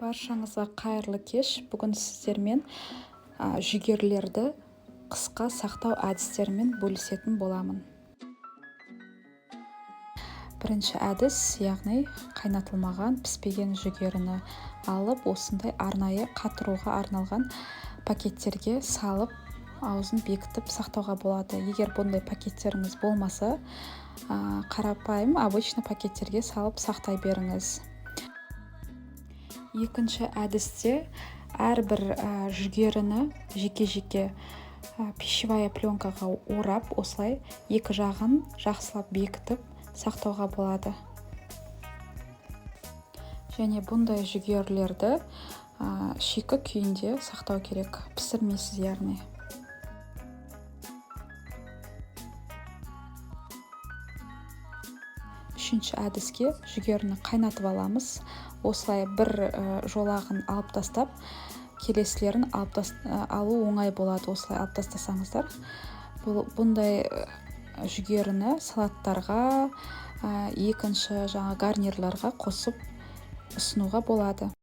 Баршаңызға қайырлы кеш! Бүгін сіздермен жүгерілерді қысқа сақтау әдістерімен бөлісетін боламын. Бірінші әдіс, яғни қайнатылмаған, піспеген жүгеріні алып, осындай арнайы қатыруға арналған пакеттерге салып, аузын бекітіп сақтауға болады. Егер бұндай пакеттеріңіз болмаса, қарапайым, обычный пакеттерге салып сақтай беріңіз. Екінші әдісте әрбір жүгеріні жеке-жеке пищевая пленкаға орап, осылай екі жағын жақсылап бекітіп сақтауға болады. Және бұндай жүгерілерді шикі күйінде сақтау керек, пісірмейсіз, яғни. Үшінші әдіске жүгеріні қайнатып аламыз. Осылай бір жолағын алып тастап, келесілерін алып алу оңай болады, осылай алып тастасаңыздар. Бұндай жүгеріні салаттарға, екінші жаңа гарнирларға қосып ұсынуға болады.